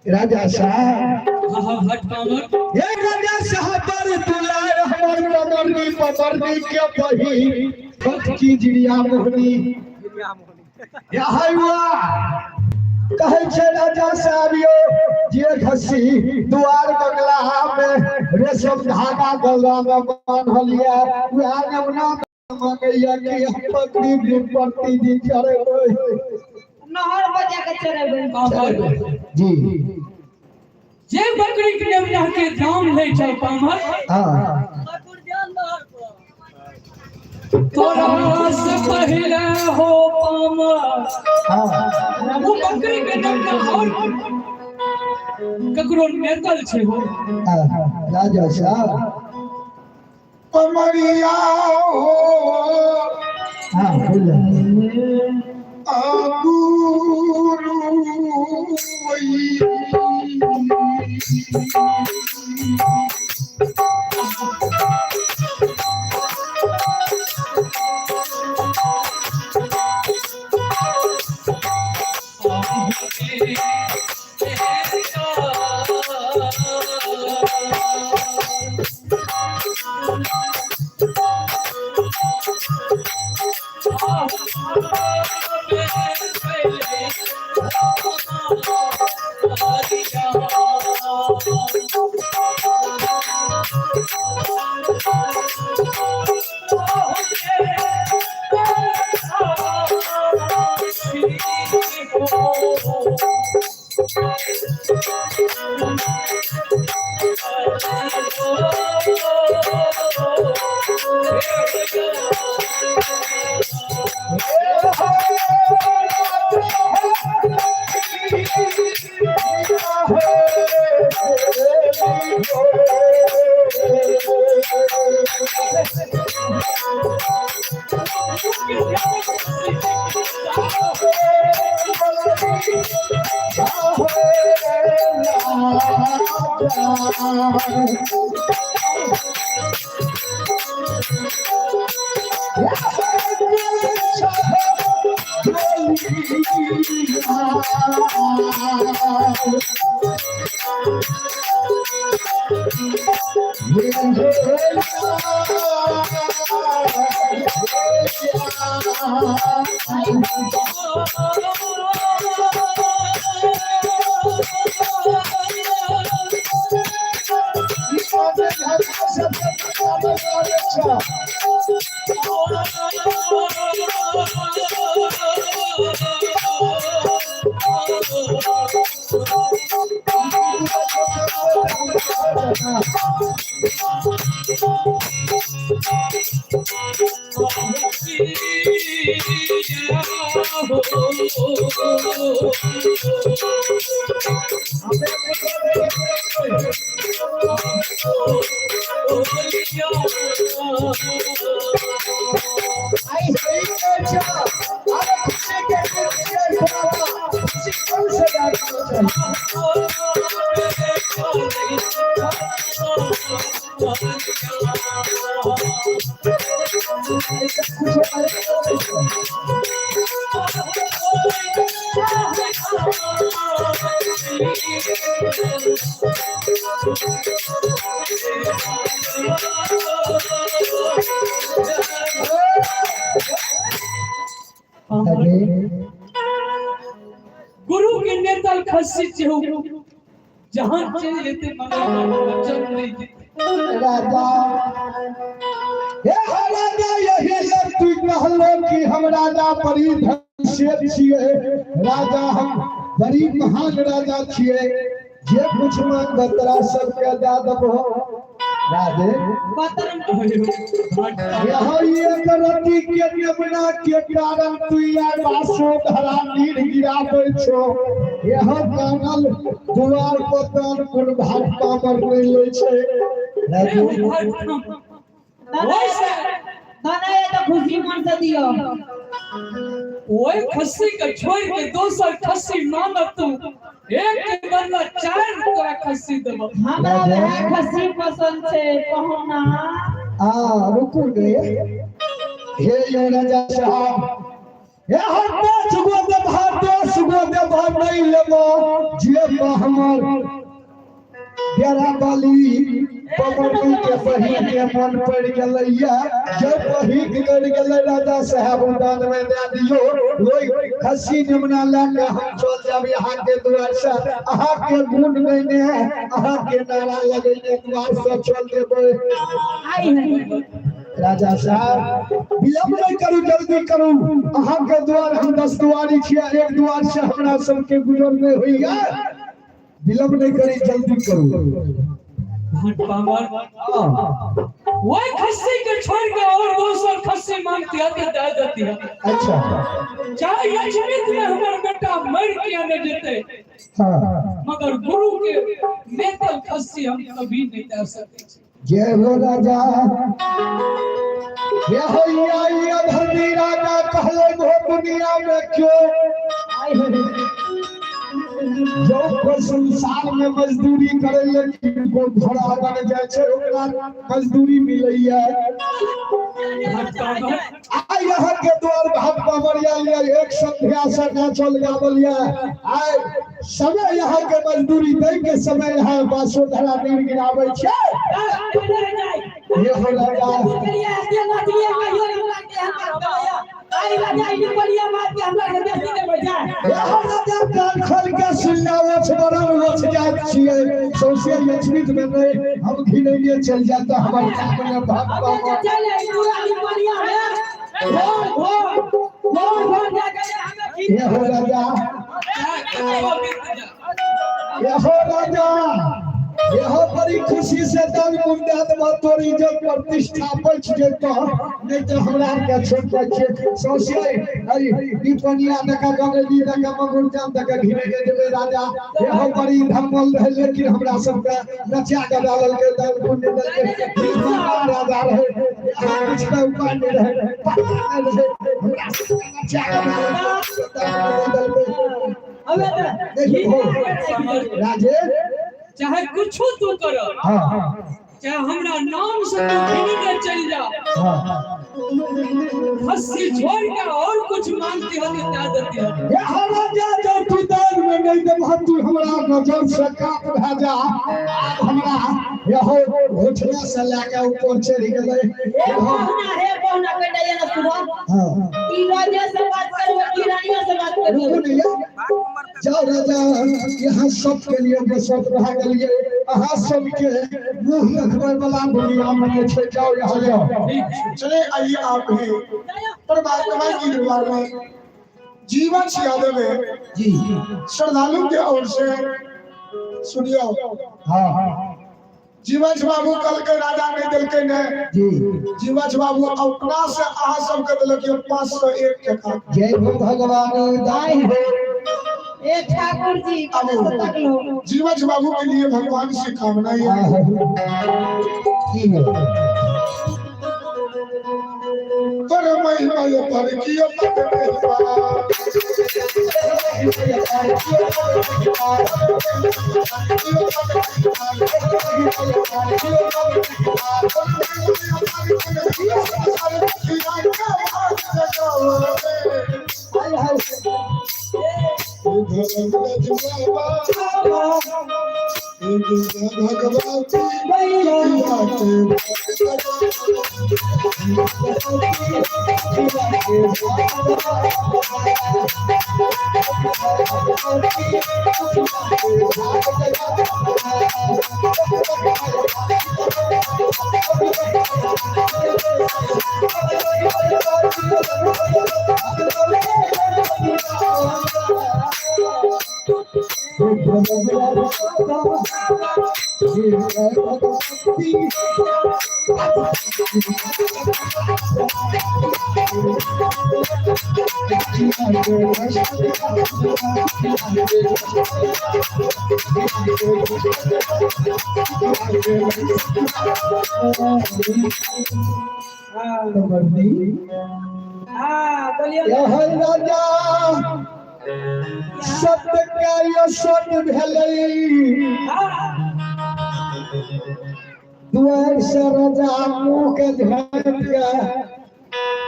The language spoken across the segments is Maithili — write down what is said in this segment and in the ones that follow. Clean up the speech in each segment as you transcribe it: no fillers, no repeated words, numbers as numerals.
राजा साहब। हाँ हाँ, हट पामर। हे राजा साहब, बड़ दुलार हमर कमरनी पमरनी के बही छोटकी जिरिया मोहनी हुआ कहै छै राजा साहब यौ, जे घसी दुआर बंगला में रेशम धागा गला में बान्हल यऽ, वएह नेमना मांगैया कि हम बकरी दिन प्रतिदिन चढ़ेबै। नहर बजा के चढ़ेबै। पामर। जी। जे बकरी के नेमना के दाम लै छौ पामर, हाँ। तोरा से पहले हो पामर, हाँ। वो बकरी के नेमना और ककरो नेतल छै हो। हाँ, राजा साहब कमरिया हो। हाँ, बोलो। गुरु गुरु के नेतल खस्सी चेहू जहां चल जेते मगर वचन नहीं जेते। राजा, हे राजा, यही सब तू कहलो कि हम राजा बड़ी धन से छियै, राजा हम बड़ी महान राजा छियै, जे कुछ मांगब तोरा सबके दए देबो। राधे। यहाँ एक रति के नेमना के कारण तू या बासो धरा नीर गिराबै छो। यहाँ कानल दुआर पतन कोन भात पामर नहि लै छै। राजू। दादा, ये तो खुशी मन से दियो। ओए खस्सी के छोड़ के दोसर खस्सी मांगब तू, एक के बदला चार तोरा खस्सी देबो। हमरा वएह खस्सी पसंद छै, कहू ना। आ रुकू गे। हे यो राजा साहब, हे हम 5 गो देबह 10 गो देबह नहीं लेबह जे हमर डेरा बाली पमरनी के बहिन के मन पड़ गेलैया जे बहिन गड़ गेलै राजा साहब दान में दे दियो ओइ खस्सी निमना लए के हम चल जाब यहाँ के द्वार से अहाँ के गुण गईने अहाँ के नारा लगैने द्वार से चल देबै। आई है राजा साहब विलम्ब नहीं करू जल्दी करू अहाँ के द्वार हम 10 दुआरी छियै एक द्वार से हमरा सबके गुजर नहीं होइया विलम्ब नहीं करी जल्दी करू। पावर वही खस्सी के छोड़ के और दोसर खस्सी मांगती है तो दे देती है। अच्छा चाहे यजमित में हमार बेटा मर के आने देते हाँ मगर गुरु के नेतल खस्सी हम कभी नहीं दे सकते। जय हो राजा। ये होइया ये धर्मी राजा कहले हो दुनिया में क्यों जो कोई संसार में मजदूरी करे लेकिन को घोड़ा बन जाए छे ओकरा मजदूरी मिलैया। आइ यहाँ के द्वार भात पमरिया लिया एक संध्या से नाचल गावल या आइ समय यहाँ के मजदूरी दै के समय यहाँ बासो धरा नीर गिराबै छे। ये हो राजा राजा कान खोल के सुनना ओछ बरन ओछ जाइत छियै सौंसे लक्ष्मीत में नहीं हम घिनैले चल जाता हमर काम में भात पामर। ये हो राजा ये हो राजा ये हो बड़ी खुशी से दान पुण्य दे देबह तोर इज्जत प्रतिष्ठा बचि जेतह नहीं तो हमरा के छोड़ दै छियै सौंसे अरे दीपनिया दका गंगेली दका मगुर जाम दका घिने के देबै राजा। ये हो बड़ी धर्मल रहे लेकिन हमरा सबके नचा के डालल के दान पुण्य देलकै राजा रहे यहाँ किछु के उपाय नहीं रहे पता नहीं रहे हमरा सबके नचा के डालल राजेश चाहे कुछ तू कर हाँ हाँ चाहे हमरा नाम से तू घिनने चल जा हाँ खस्सी छोड़ के और कुछ मांगती हो तो दे देती हो। ये राजा जब तू दान में नहीं देबह तू हमरा नजर से कात भए जा। आब हमरा यहो घोटना से लए के ऊपर चढ़ि गेलै। हाँ रुकू नहीं जाओ राजा यहाँ सबके लिए बसत रह गेलिए अहाँ सबके मुँह देखबै वाला दुनिया में नहीं छै जाओ यहाँ जाओ। चले आइए आप भी परमात्मा की दरबार में जीवन यादव है जी श्रद्धालु के ओर से सुनियो। हाँ हाँ जीवन बाबू कल के राजा नहीं दिलके ने जी जीवन बाबू अपना से अहाँ सबके दिलक 501 टका। जय हो भगवान दाई हो। ए ठाकुर जी अब जीवन बाबू के लिए भगवान से कामना है की हो पर महिमा ये पर कियो पद महिमा हाय हाय राजा सत्य कार्य सत्य भेलै दुआर से राजा मुँह के झाँक के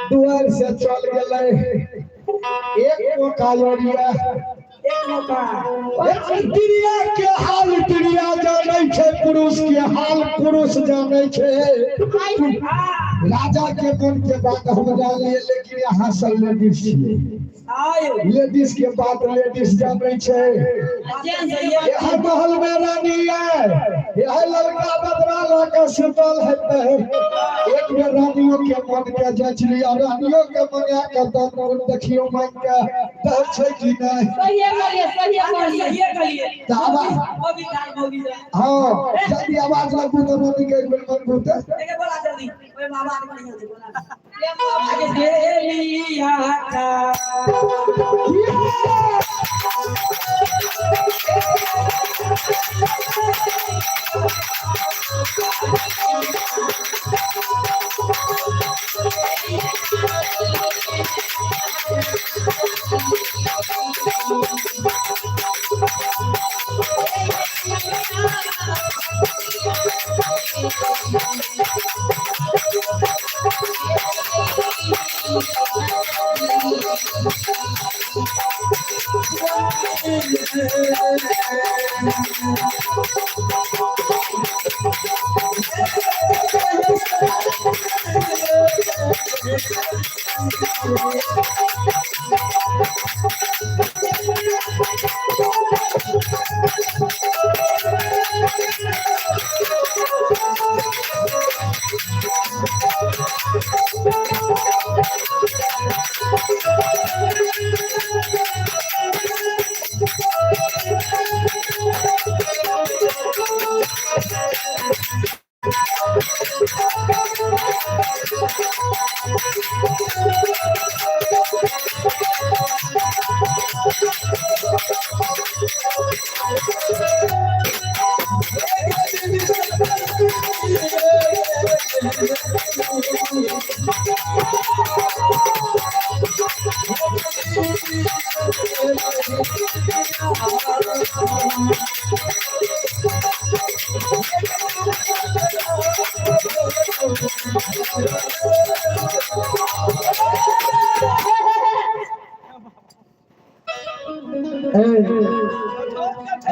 दुआर से चल गेलै। एक मौका योरिया। एक मौका। स्त्रिया के हाल स्त्रिया जानै छै, पुरुष के हाल पुरुष जानै छै। राजा के मन के बात हम जानलिए, लेकिन यहाँ सब लेडीज छियै। आयो। लेडीज के बात लेडीज जानै छै। यह महल में रानी है, यह लड़का बदरा लाके सुतल हेतै। एक बेर रानियों के मन के जांच लिया, रानियों के मना के तब देखियो मन के दर छै कि नहीं। सहिए कहलिए, सहिए कहलिए। सही कहलिए। दावा। मोगी दाल मोगी दाल। हाँ, जल्दी आवाज लगू तो रानी के एक बेर मन घूते। देखे बोला जल्दी। ओए बाबा के बढ़िया से बोला। आगे देलिया का।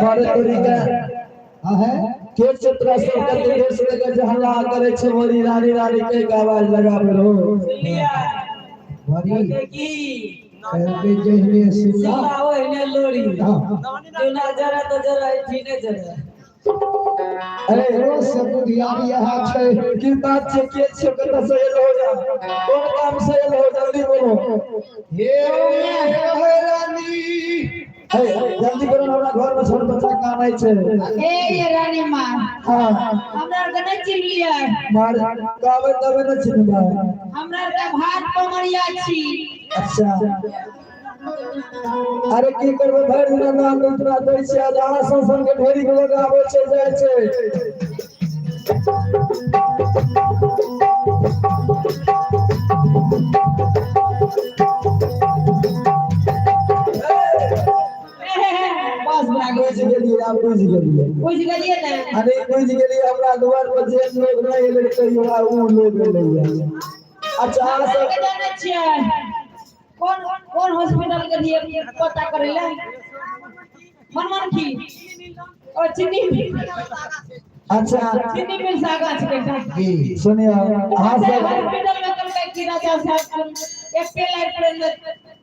मारे तरीका है के चित्र सब कते देर से लगे जे हल्ला करे छै, मोरी रानी रानी के आवाज लगाबे रहो। सुनलिया। बड़ी की कहलकै जहिने सुनला सिला ओहिने लोरी। हाँ। जो ना जरा तो जरा ठीने जरा। अरे रो से बुधियारी यहाँ छै। की बात छै, के छै, कतऽ से एलो हो जा, कोन काम से एलो हो, जल्दी बोलो। हे रानी, हे जल्दी करो, हमरा घर में छोट बच्चा कानै छै। ए ये रानी माँ, हां हमरा आर के नहीं चिन्हलियै। मार गावे तबे न चिन्हबै। हमरा आर के भात पमरिया छी। अच्छा, अरे की करबै, भरि दिना नाम उतरा दै छै, आज अहाँ सन सन के ढेरी लोग आबै छै जाइ छै। बस बड़ा बुझि गेलियै, आब बुझि गेलियै। बुझि गेलियै ने? अरे बुझि गेलियै, हमरा दुआर पर जे लोग नहि एलै कहियो आ उ लोग एलै। अच्छा अहाँ हमरा सब के जानै छियै कौन कौन हॉस्पिटल के लिए पता करे ला? मनमन की और चीनी मिल। अच्छा चीनी मिल से आगा छै कनिटा। जी सुनियो अहाँ सब हॉस्पिटल में कहलकै कि राजा साहब एके लाइट पर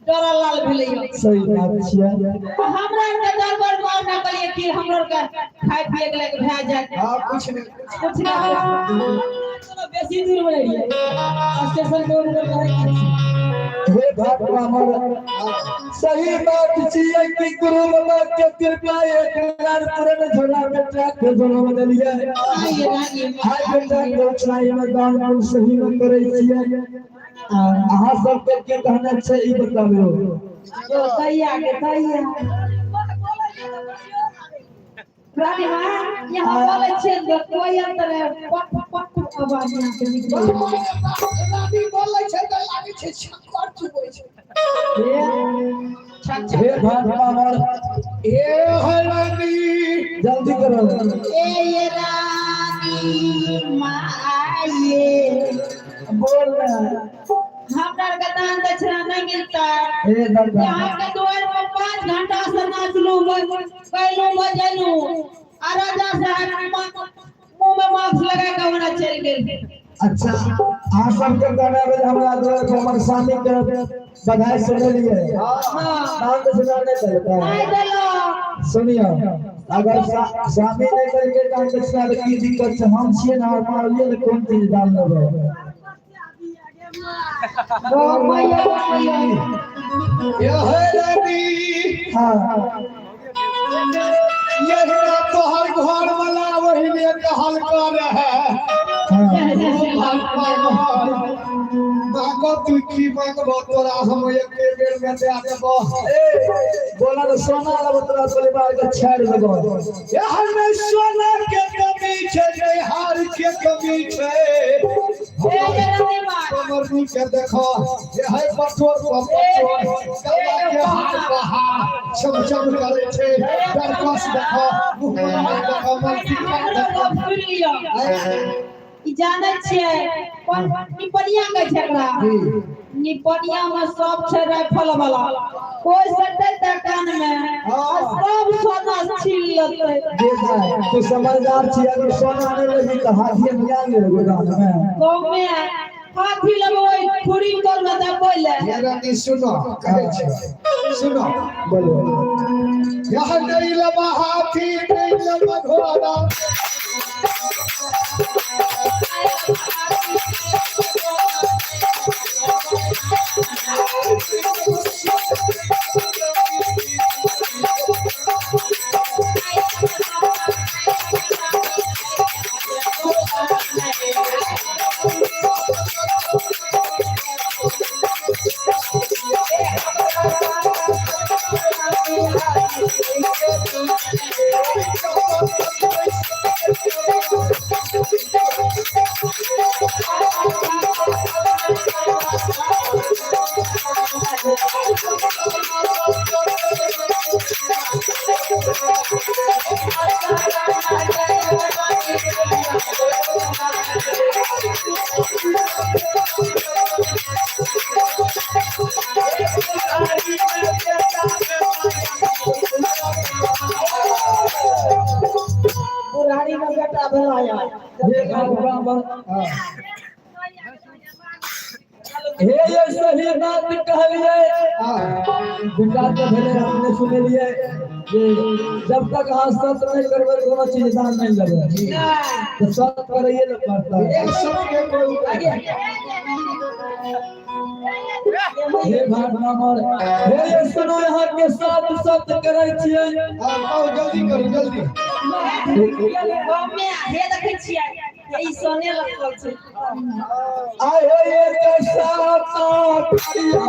डरा लाल भेलै। सही बात छियै। हमरा आर के दरबार मार ना कहलियै कि हमरा आर के खाय पिए के लायक भए जाए। हाँ, कुछ नहीं। कुछ ना। चलो बेसी दूर में रहिए स्टेशन पे उनकर करे के छै। हे भगवान, सही बात छियै कि गुरु बाबा के कृपा एक बार तुरंत झोला में ट्रैक के झोला में देलियै। आइए रानी। हाय बेटा के उठनाइ में दान पुण्य सही में करै छियै। अहाँ सबके के कहना छै ई बताबियौ। यो दैया के दैया रानी माँ, यहाँ बोलै छियै ने कोई अंतर है, पट पट आवाज यहाँ के निकलै। रानी बोलै छै तऽ लागै छै छक्कर चुबै छै। हे भगवान, हे रानी, जल्दी करो। ए ये रानी माँ आइए। बोल ना। हमरा आर के दान दक्षिणा नहीं मिलता हे दरगाह यहाँ के द्वार पर 5 घंटा से नाचलू गैलू बजैलू आ राजा साहब मुंह में मास्क लगा के हमरा चलि गेल। अच्छा अहाँ सबके गाना बजे हमरा द्वार पर हमर स्वामी के बधाई सुनलिए। हाँ। नाम तो सुना नहीं देलकै। नहीं देलक। सुनियो अगर स्वामी नहीं देलकै दान दक्षिणा तऽ की दिक्कत छै, हम छियै ने, हमर मारलियै ने कोन चीज दान लेबै। ओ मैया मैया यह रानी हाँ यही तोहर घर वाला वही कहल कर है। हाँ मांगो तू की मांगबो तोरा हम एक बेर में दे देबो। ए बोला तो सोना लेबो तोरा परिवार के छाड़ि देबो। एहन में सोना के कमी छै नहीं हार के कमी छै। ए रानी माँ कमरनी के देखो ये है पटोर पर पटोर गला के हार बहार चमचम करे छै। दरकस देखो मुँह में देखो मनसीका हमरो देखो। गप सुनि लिअ। ई जानै छियै कोन निपनिया कहै छै एकरा? निपनिया में सब छै राइफल वाला, कोई सटै त कान में आ सब सोना छीन लेतै। बेटा तू समझदार छी, अगर सोना नहीं लेबी तऽ हाथी में ज्ञान लेबै गोदाम में। गाँव में हाथी लगबै खुरी तर में दबै ले। ये रानी सुनो कहै छै सुनो बोलो। यह नहीं लबा हाथी नहीं लबा घोड़ा। बुढ़ारी में बेटा भेला या। हे ब्राह्मण हे ये सही बात कहलिए। बेटा के भेलै अपने सुनलिए जे जब तक अहाँ सत्य नहीं करबै कोनो चीज दान नहीं लेबै, तऽ सत्य करैए ने पड़तै। एक सबके कोई उपाय नहीं। हे ब्राह्मण हे ये सुनो यहाँ के साथ सत्य करै छियै। हाँ, कहू जल्दी करू जल्दी। गाँव में हे देखै छियै ई सोने लगल छै। आए एक साथ करिया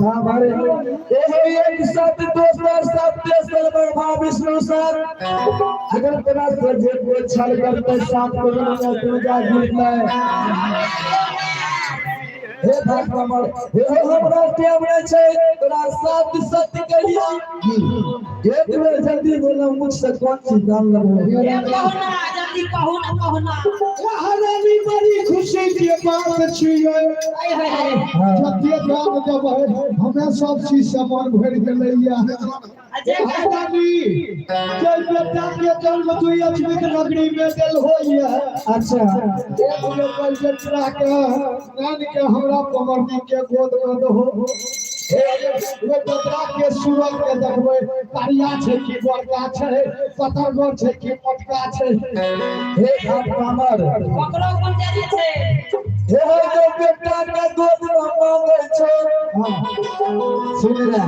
सामर एहो एक साथ दोसर साथ तेसर ब्रह्मा विष्णु सर अगर तोरा से जे कोई छल करते सात करोड़ में तू जा गिरते। हे भगवान, हे हो हमरा टेम नहि छै तोरा सात सत्य कहिया। एक बेर जल्दी बोलो, मुझसे कौन सी जान लगो? ए कहू ना, जल्दी कहू ना, कहू ना। हरानी बड़ी खुशी के बात छियै। आय हाय हाय। जते दान देबै हमे सब चीज से मन भरि गेलैया। हरानी जे बेटा के जन्म दुई अजमिक नगरी में देल होइया। अच्छा। एक बेर बेटा के नान के हमरा पमरनी के गोद में दहो। हे ओ बेटा के सूरत के देखबै, करिया छै कि बड़का छै, पतरगर छै कि मोटका छै। हे घाट कामर। ककरो कोन जाने छै। हे हो जो बेटा के गोद में मांगे छै। सुन रे,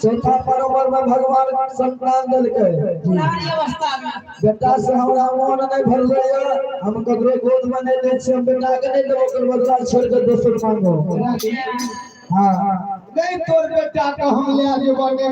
चौथा परोबर में भगवान संतान देलकै। बुढ़ारी अवस्था में बेटा से हमरा मन नहीं भरलै या, हम ककरो गोद में नहीं दै छियै, हम बेटा के नहीं देबो, ओकर बदला छोड़ के दोसर मांगो। हाँ। नहीं, तोर बेटा के हम ले जेबो ने।